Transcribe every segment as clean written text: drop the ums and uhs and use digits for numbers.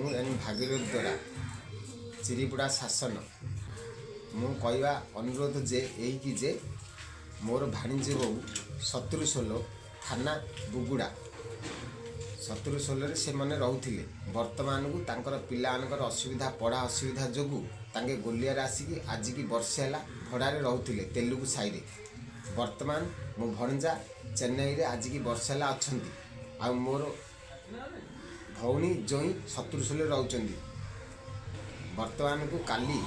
ମୁଁ ଏନ୍ ଭାଗୀରଥ ଦୋରା, ଚିରିପଡ଼ା ଶାସନ। ମୁଁ କହିବା ଅନୁରୋଧ ଯେ ଏହିକି ଯେ ମୋର ଭାଣିଜୀ ବୋହୂ ଶତ୍ରୁସୋଲ, ଥାନା ବୁଗୁଡ଼ା, ଶତ୍ରୁସୋଲରେ ସେମାନେ ରହୁଥିଲେ। ବର୍ତ୍ତମାନକୁ ତାଙ୍କର ପିଲାମାନଙ୍କର ଅସୁବିଧା, ପଢ଼ା ଅସୁବିଧା ଯୋଗୁଁ ତାଙ୍କେ ଗୋଲିଆରେ ଆସିକି ଆଜିକି ବର୍ଷେ ହେଲା ଭଡ଼ାରେ ରହୁଥିଲେ ତେଲୁଗୁ ସାହିରେ। ବର୍ତ୍ତମାନ ମୋ ଭଣଜା ଚେନ୍ନାଇରେ ଆଜିକି ବର୍ଷେ ହେଲା ଅଛନ୍ତି, ଆଉ ମୋର ଭଉଣୀ ଜୋଇଁ ଶତ୍ରୁସୋଲରେ ରହୁଛନ୍ତି। ବର୍ତ୍ତମାନକୁ କାଲି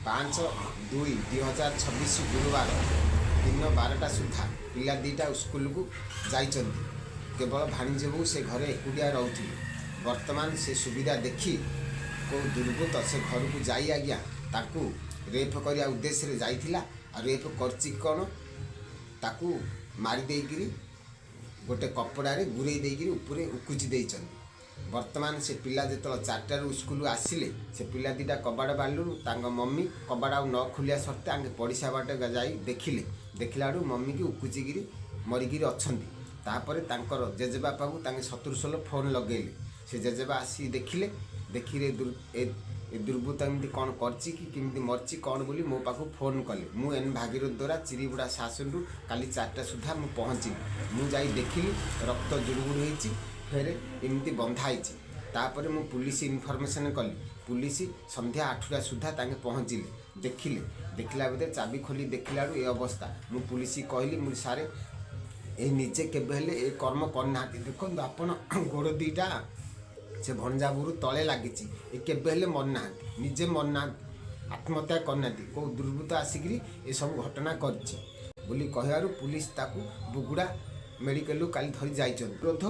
5/2/2026 ଗୁରୁବାର ଦିନ 12ଟା ସୁଦ୍ଧା ପିଲା ଦୁଇଟା ସ୍କୁଲକୁ ଯାଇଛନ୍ତି। କେବଳ ଭାଣିଜୀ ବୋହୂ ସେ ଘରେ ଏକୁଟିଆ ରହୁଥିଲେ। ବର୍ତ୍ତମାନ ସେ ସୁବିଧା ଦେଖି କେଉଁ ଦୁର୍ବୃତ୍ତ ସେ ଘରକୁ ଯାଇ ଆଜ୍ଞା ତାକୁ ରେପ୍ କରିବା ଉଦ୍ଦେଶ୍ୟରେ ଯାଇଥିଲା, ଆଉ ରେପ୍ କରିଛି କ'ଣ, ତାକୁ ମାରି ଦେଇକିରି ଗୋଟେ କପଡ଼ାରେ ଗୁରେଇ ଦେଇକିରି ଉପରେ ଉକୁଚି ଦେଇଛନ୍ତି। ବର୍ତ୍ତମାନ ସେ ପିଲା ଯେତେବେଳେ 4ଟାରୁ ସ୍କୁଲରୁ ଆସିଲେ, ସେ ପିଲା ଦୁଇଟା କବାଟ ବାଡ଼ିଲୁ, ତାଙ୍କ ମମି କବାଟ ଆଉ ନ ଖୋଲିବା ସତ୍ତ୍ୱେ ଆଙ୍କେ ପଡ଼ିଶା ବାଟେ ଯାଇ ଦେଖିଲେ। ଦେଖିଲା ବେଳକୁ ମମିକି ଉକୁଚିକିରି ମରିକିରି ଅଛନ୍ତି। ତାପରେ ତାଙ୍କର ଜେଜେବାପାକୁ ତାଙ୍କେ ଶତ୍ରୁସୋଲ ଫୋନ୍ ଲଗେଇଲେ। ସେ ଜେଜେବା ଆସିକି ଦେଖିଲେ। ଦେଖିରେ ଏ ଦୁର୍ବୃତ୍ତ ଏମିତି କ'ଣ କରିଛି କି କେମିତି ମରିଛି କ'ଣ ବୋଲି ମୋ ପାଖକୁ ଫୋନ୍ କଲେ। ମୁଁ ଏନ୍ ଭାଗୀରଥ ଦ୍ୱାରା ଚିରିବୁଡ଼ା ଶାସନରୁ କାଲି 4ଟା ସୁଦ୍ଧା ମୁଁ ପହଞ୍ଚିଲି। ମୁଁ ଯାଇ ଦେଖିଲି ରକ୍ତ ଜୁଡ଼ୁବୁଡ଼ୁ ହେଇଛି, ଫେରେ ଏମିତି ବନ୍ଧା ହେଇଛି। ତାପରେ ମୁଁ ପୁଲିସ ଇନଫର୍ମେସନ୍ କଲି। ପୁଲିସ ସନ୍ଧ୍ୟା 8ଟା ସୁଦ୍ଧା ତାଙ୍କେ ପହଞ୍ଚିଲେ, ଦେଖିଲେ। ଦେଖିଲା ଭିତରେ ଚାବି ଖୋଲି ଦେଖିଲା ବେଳକୁ ଏ ଅବସ୍ଥା। ମୁଁ ପୁଲିସକି କହିଲି, ମୁଁ ସାରେ, ଏ ନିଜେ କେବେ ହେଲେ ଏ କର୍ମ କରିନାହାନ୍ତି। ଦେଖନ୍ତୁ ଆପଣ, ଗୋଡ଼ ଦୁଇଟା ସେ ଭଣଜାବୁରୁ ତଳେ ଲାଗିଛି। ଏ କେବେ ହେଲେ ମରିନାହାନ୍ତି, ନିଜେ ମରିନାହାନ୍ତି, ଆତ୍ମହତ୍ୟା କରିନାହାନ୍ତି। କେଉଁ ଦୁର୍ବୃତ୍ତ ଆସିକିରି ଏସବୁ ଘଟଣା କରିଛି ବୋଲି କହିବାରୁ ପୁଲିସ ତାକୁ ବୁଗୁଡ଼ା ମେଡ଼ିକାଲରୁ କାଲି ଧରି ଯାଇଛନ୍ତି। ବିରୋଧ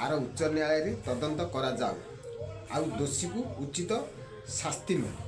ଆର ଉଚ୍ଚ ନ୍ୟାୟାଳୟରେ ତଦନ୍ତ କରାଯାଉ ଆଉ ଦୋଷୀକୁ ଉଚିତ ଶାସ୍ତି ମିଳୁ।